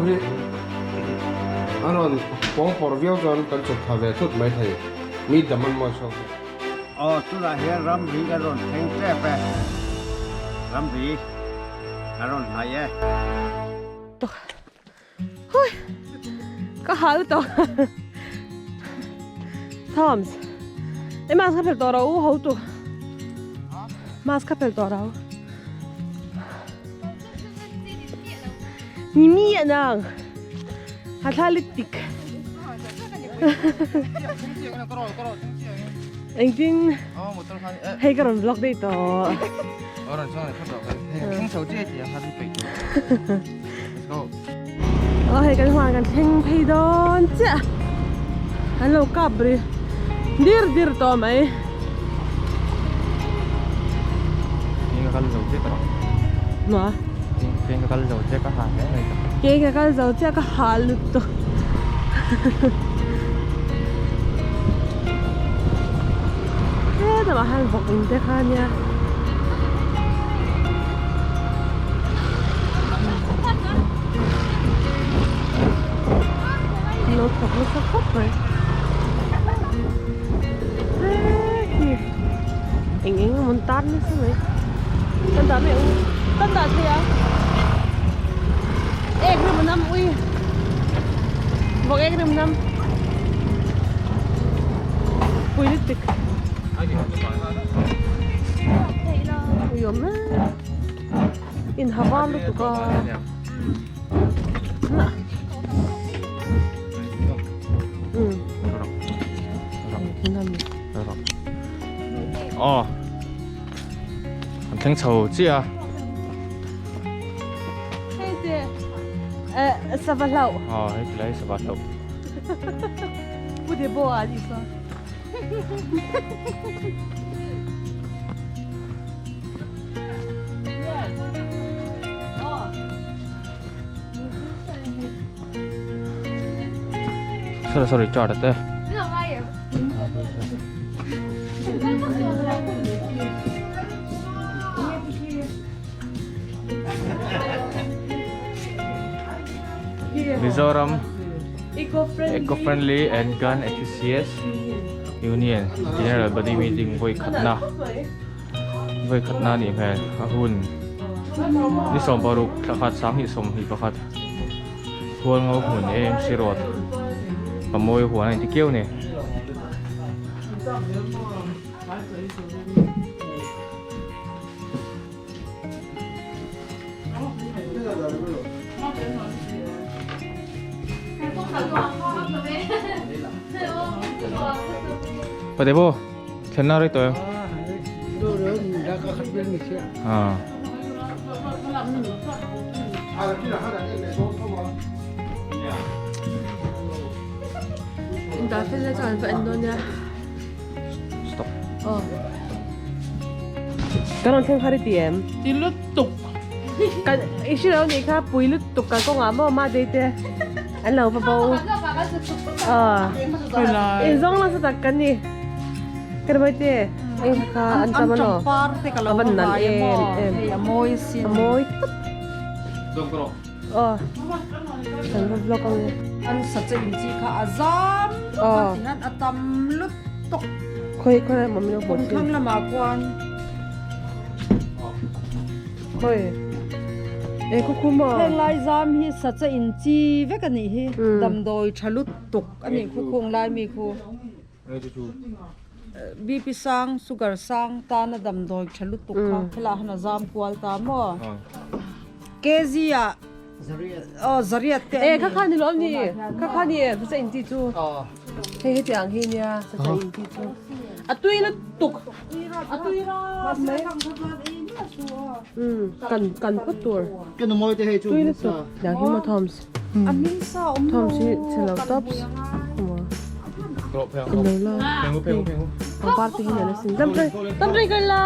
hi an rawn pawng pawrh viau chuan kan chhuk thla ve thut mai thei mi dam an mawi chhuak hi. Aw tunah hian ramri kan rawn thleng tep e, ramri kan rawn hnaih e. Hui ka hal tawh Thoms e mask ka phel tawh ro ho tu mask ka phel tawh ro ni mi anang ha thla lit tik engtin hei ka rawn vlog daih tawh Aw hei kan huan kan thleng phei dawn chiah an lo kap ri dir dir tawh mai. Keng ka kal zo chiah ka Ma? Keng ka kal zo chiah ka ha hle mai ta. Keng ka kal zo chiah ka ha lut tawh. Helamah hian vawk in te kha ania. Lo thawk nasa khawp mai. Hei eng eng emaw an tar nasa mai. Kan dah mai ang kan dah thei ang. Ek rim a nam ui. Vawk ek rim nam. Pui lutuk. Ui awm e. In ha var lutuk a. Aw. An thleng chho chiah a. Hei te eh sava hlauh. Aw hei tilai sava hlauh. Pu Debo a ni saw. Sorry sorry chart te. Mizoram Eco-friendly and Gun Enthusiast Union General Body Meeting vawi khatna vawi khatna a nih hmel a hun ni 16 thla khat 20 21 Hualngo hmun AMC Road Pamawi huan a inti kiau a ni. Pate bo thlenna rei tawh em? Ah. Stop. Aw. Kan rawn thleng har i ti em? Ti lutuk. Kan i hre lo nih kha pui lutuk kan kawngah maw ma dei te an lo va bo. Aw. Inzawng nasa tak kan ni. Ka ri te eng kha an cham ano. A van nalh em em. A mawi sin. A mawi tawp. Aw. Kan va vlog ang e. An sa che in chi kha a zam lutuk a ti hian a tam lutuk. Khawi khawi emaw min lo hmuh thin. Thlang lamah khuan. Khawi. E khu khu maw. Heng lai zam hi sa che in chi vek a nih hi. Damdawi tha lutuk a nih khu khung lai mi khu. BP sang sugar sang tana damdawi tha lutuk kha helaiah hian a zam kual ta maw kg ah aw zariat te e kha kha ni lo ni kha kha ni e sa in ti chu hei heti ang hi nia sa cha in ti chu a tui lutuk a tui ra mai kan kan phawt tur tui lutuk yang hi maw Thoms Thoms hi chhe lo tops Lo la pangpar te hi nalh asin dam rei dam rei kal la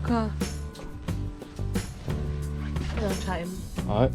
kha tha em Ai.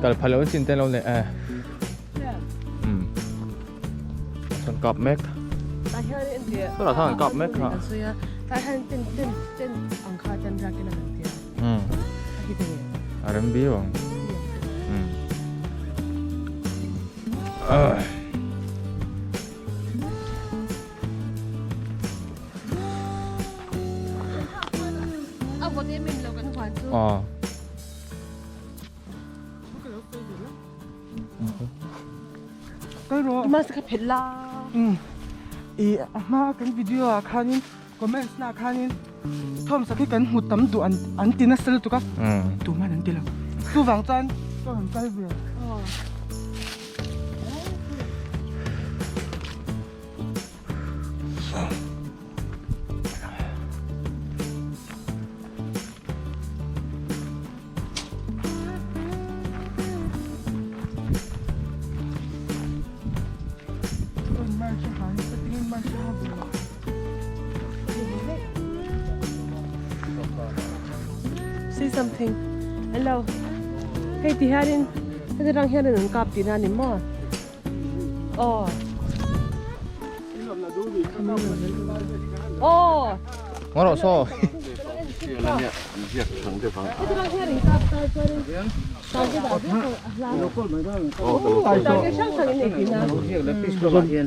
Kal phal loh chin te an lo nei e. Umm. Chuan kap mek. Tah hian en teh. Sawtah khan an kap mek kha. An sawi a. Tah hian ten ten ten ang kha chuan riak in a kan tia. Umm. A hi te nge. A rem viau ang. Umm. Ahh. A vawt em em lo kan huan chu. Aw. Mask kha phelh la. I a hma kan video ah khanin comments na khanin thawmsak hi kan hmu tam duh an an ti nasa lutuk a tumah an ti lo chuvang chuan ka rawn kal ve. Say something. Hello. Hei ti hianin heti rang hianin an kap tihna a ni maw? Aw. Aw. Ngaw rawh saw.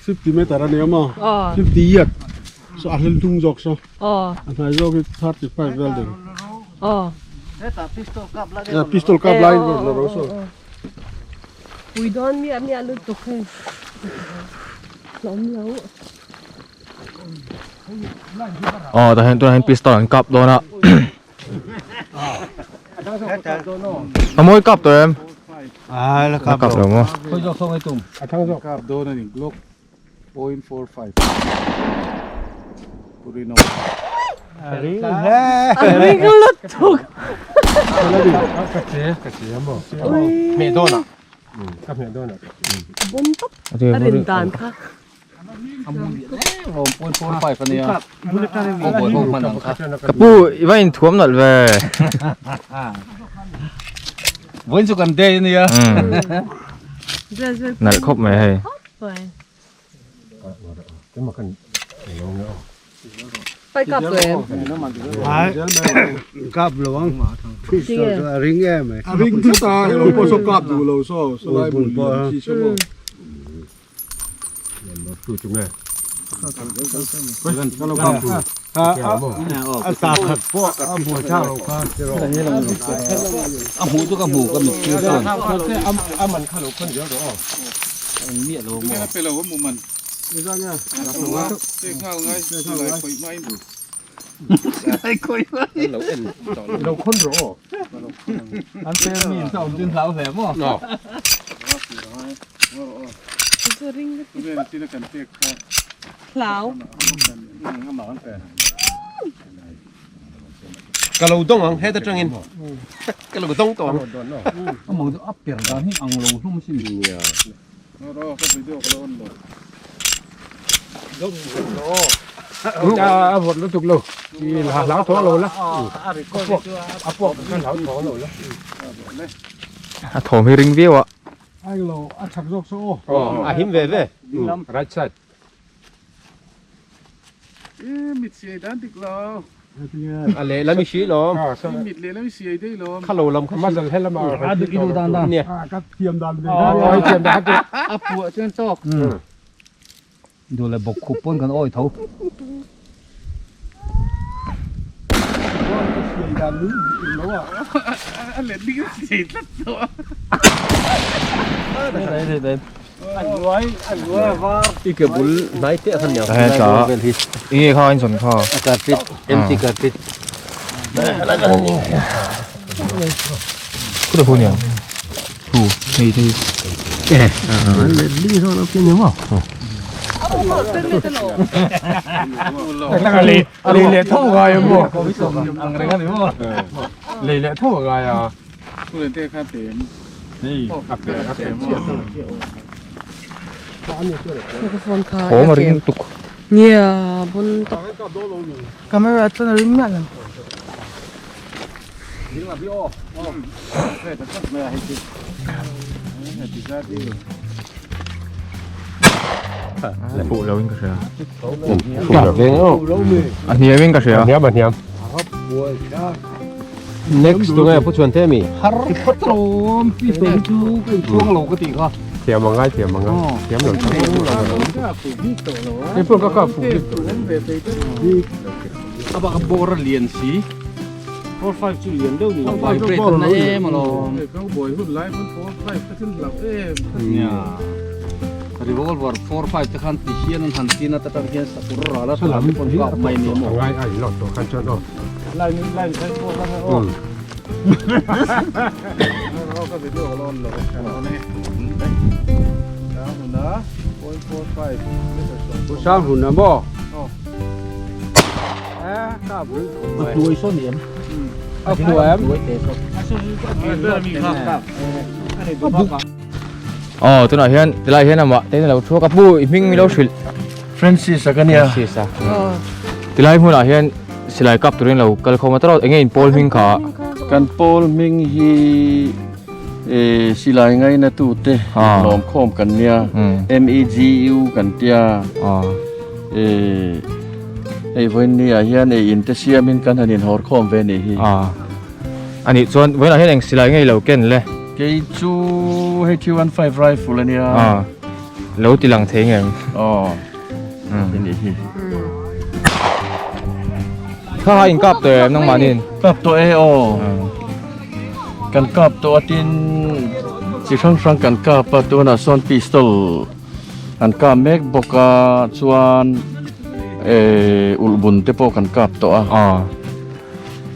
50 meter a nia maw? 50 yard so a hlel hnung zawk saw a hnai zawk hi 35 vel deuh. Pistol kap lai in la ro saw. Pui dawn miah miah lutuk hei hlawm lo. Aw tah hian tunah hian pistol an kap dawn a a mawi kap tawh em a la kap lo maw Kap dawn a ni Glock 0.45 Purino. A ring lutuk. Hmeh dawn ah ka hmeh dawn ah. Bawm tawp a rin dan kha. Ka pu i va inthuam nalh ve. Vawiin chu kan day a nia. Nalh khawp mai hei. Pai kap tawh em? Kap lo ang. A ring em ai. A ring tlat a, hei lo pawh saw kap duh lo saw, sawlai bul lian chi saw maw. A sa khat pawh a buai thlak lo kha. A hmuh chu ka hmu ka mit sir chuan. A man kha lo khawn zel rawh aw. Lo khawn rawh aw. An fel mi in awm chu hlau hle maw? Hlau. Ka lo dawng ang heta tangin ka lo dawng tawh ang. A mang chu a per dan hi ang lo hlawm sin. A vawt lutuk lo i hlau thawng lo la a puak khan hlau thawng lo la. A thawm hi ring viau a. Ai lo a chak zawk saw aw. A him ve ve right side. A lehlam i hrilh awm. Kha lo lam kha mazal he lama A dik i duh dan dan. Nia. Ka thiam dan ve. Aw i thiam dan chu. A puah chuan chawk. Duh leh bawk khup pawn kan awi tho. A let dik a siai tlat tawh a. I ke bul hnai te khan nia. He tla enge kha in zawn kha. A carpet, empty carpet. Khuta hu niang. Hu hei te hi. Lei leh tho ngai a maw? Lei leh tho ngai a. Thawm a ring lutuk. Nia bun tawp. Camera chuan a ring miah lo. Fuh lo in ka hria. Fuh lo veng aw. A hniam in ka hria. A hniam a hniam. Next tu nge pu chuan te mi? Har tlawm pi fel chu ka inchhuang lo ka tih kha. Thiam angai thiam angai. Thiam lo chang. Hei pawh ka kap fuh bik tawh. A bak a bawr a lian si. 4 5 chu lian deuh ni. Vibrate na em alawm. Nia. Revolver 4 5 te khan ti hian an han tin a ta tang hian sakur ral a tlan te pawn kap mai ni maw. Angai a in lawk tawh khan chuan aw. Sang hun a maw? A hnuai sawn em? Aw tunah hian tilai hian amah te in alo thuak a pu i hming mi lo hrilh. Francis a ka nia. Francis a. Tilai hmunah hian silai kap turin lo kal khawm a tawrh enge in pawl hming kha. Kan pawl hming hi silai ngaina tute lawm khawm kan nia MEGU kan tia hei vawiin ni ah hian ei in te siamin kan han inhawr khawm ve nih hi. A nih chuan vawiinah hian eng silai ngei lo ken le. Kei chu hei 315 rifle a nia. Lo ti lang thei ngem. Aw. Hei nih hi. Kha ha in kap tawh em nangmahniin? Kap tawh e aw. Kan kap tawh a tin chi hrang hrang kan kap a tunah sawn pistol an kap mek bawk a chuan eh ulhbun te pawh kan kap tawh a. Aw.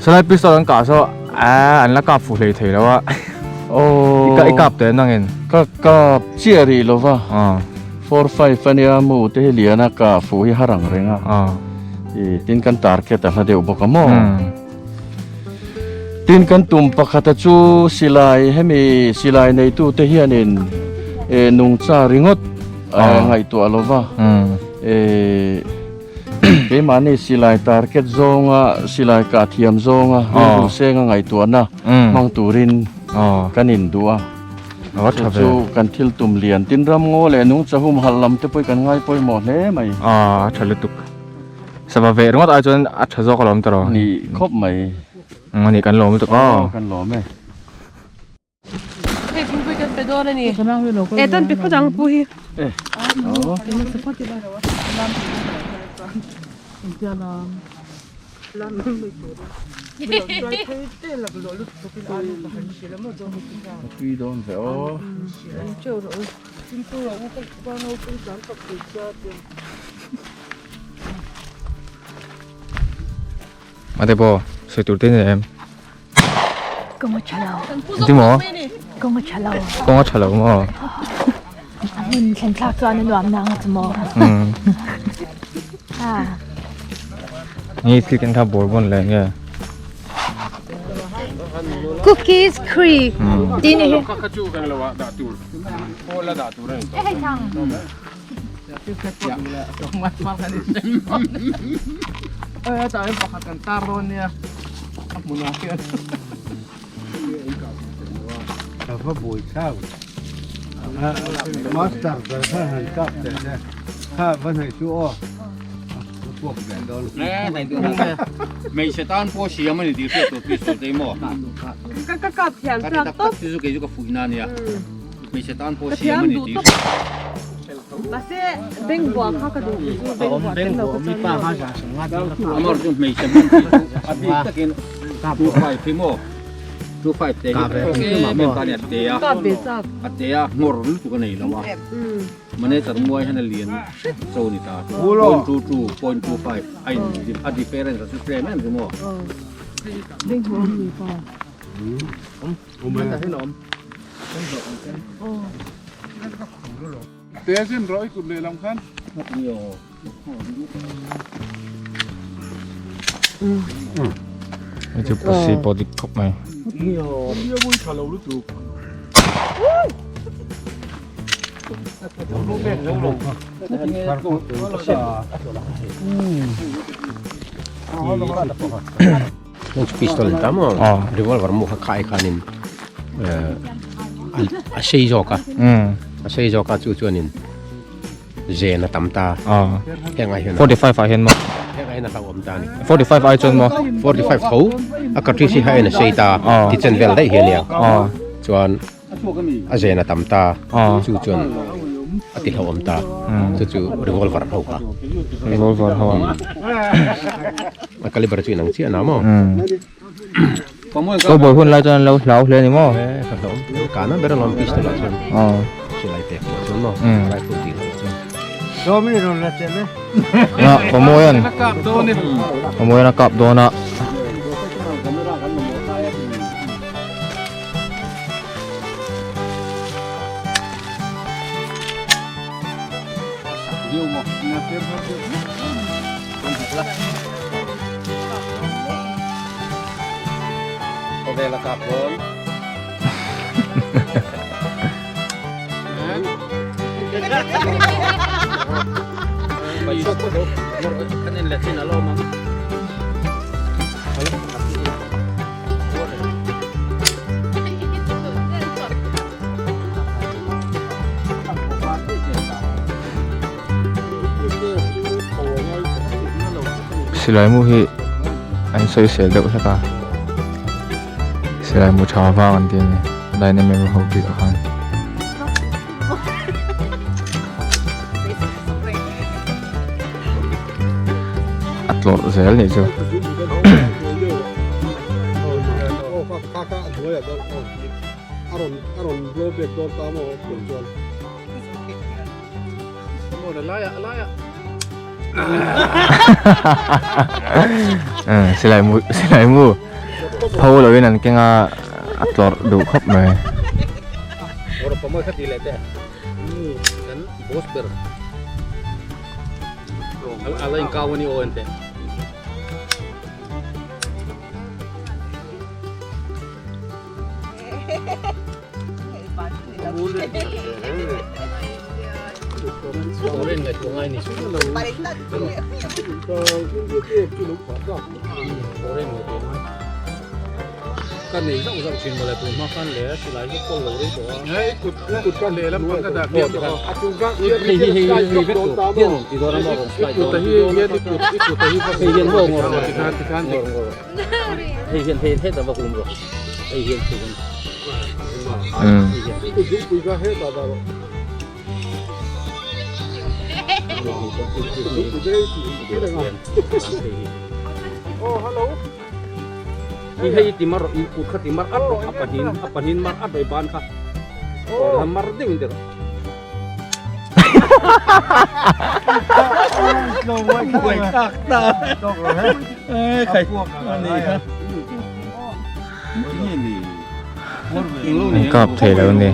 Salai pistol an kah saw a an la kap fuh hlei thei lo a. Aw. I kap tawh em nangin? Ka kap chiah rih lo va. Aw. 4 5 ania mu te hi lian a kah fuh hi har ang reng a. Aw. I tin kan target a hla deuh bawk a maw. Tin kan tum pakhata chu silai hemi silai neitu te hianin eh nungcha ringawt ngaihtuah lo va. Eh keimahni silai target zawnga silai kah thiam zawnga rilru senga ngaihtuahna hmang turin kan induh a. Chu chu kan thil tum lian tin ram ngaw leh nungcha humhalh lam te pawh kan ngai pawimawh hle mai. A tha lutuk. Sava ve ringawt ai chuan a tha zawk alawm tawh. Ni khawp mai. Ani kan lawm lutuk aw. Kan lawm e. Hei thingpui kan pe dawn a ni. E tan pe phawt ang pu hi. Tui dawn ve aw. Mate pawh sawi tur te ni em? Kawng a tha lo. Engti maw? Kawng a tha lo. Kawng a tha lo maw? A hmun thlen thlak chuan a nuam nang a chu maw? Nge thil ken kha bawr bawn leh nge? Cookies cream tih ni hi. Kha chu kan lo ah dah tur. Pawl a dah tur a ni tawh. Hmeichhe tan pawh siam a ni tih hriat tur pistol te hi maw? Ka kap thiam chak tawp. Chu chu kei chu ka fuih na a nia. Hmeichhe tan pawh Ka siam thiam a ni duh tih tawp. Mahse beng buah kha ka duh chu beng buah tel lo ka chuan maw. Amar chu hmeichhe hman tih chu a bik takin 25 hi maw 25 te hi em em ta nia te a Kap ve chak. a te a ngawr lutuk a nei lo a manager muai hian a lian hret zo ni ta 0.22 0.25 a in a difference a chu tlem em chu maw. Beng buah awm ni pa. Hei chu pasi pawh dik khawp mai. Pistol ta maw revolver mu kha khai khanin. A sei zawk a. A sei zawk a chu chuanin zen a tam ta. Heng ai hian 45 ah hian maw? Heng ai hian a hlauhawm ta a ni. 45 ai chuan maw? 45 tho a cartridge hi a en a sei ta ti chen vel daih hi a nia. Chuan a zen a tam ta chu chuan a ti hlauhawm ta chu chu revolver ho kha. Revolver ho a. A caliber chu inang chiah na maw? Cowboy hun lai chuan an lo hlau hle a ni maw? Ka hlauh kana ber alawm pistol ah chuan silai pek pawh chuan maw rifle tih loh chuan. Na Pamuaian Pamuaian a kap dawn a. Khawvel a kap dawn. Kan in let chin a lawm ang. Silai mu hi an sawisel deuh hlek a silai mu tha vang an ti a ni dynamic ho bik ah khan. A tlawrh zel nih chu. Silai mu silai mu pho loin an keng a a tlawrh duh khawp mai. Ka nei zauh zauh thin mawle tun hma khan le silai hi kawl lo rei tawh a. Hei kut kut ka lehlam pang ka dah hmiah tawh a. Hei hi hei hei vek tur hian ti dawn a maw rawn slide dawn. I kut hi hian i kut i kut hi hei hian maw ngawr ngawr tikhan tikhan ngawr ngawr hei hian hei hetah va hum rawh hei hian hei hian. I kut dingpui kha hetah dah rawh. I hei ti mar i kut kha ti mar at rawh a pahnin a pahnin mar at rawh i ban kha aw mar deuh in ti rawh. An kap thei lo a ni.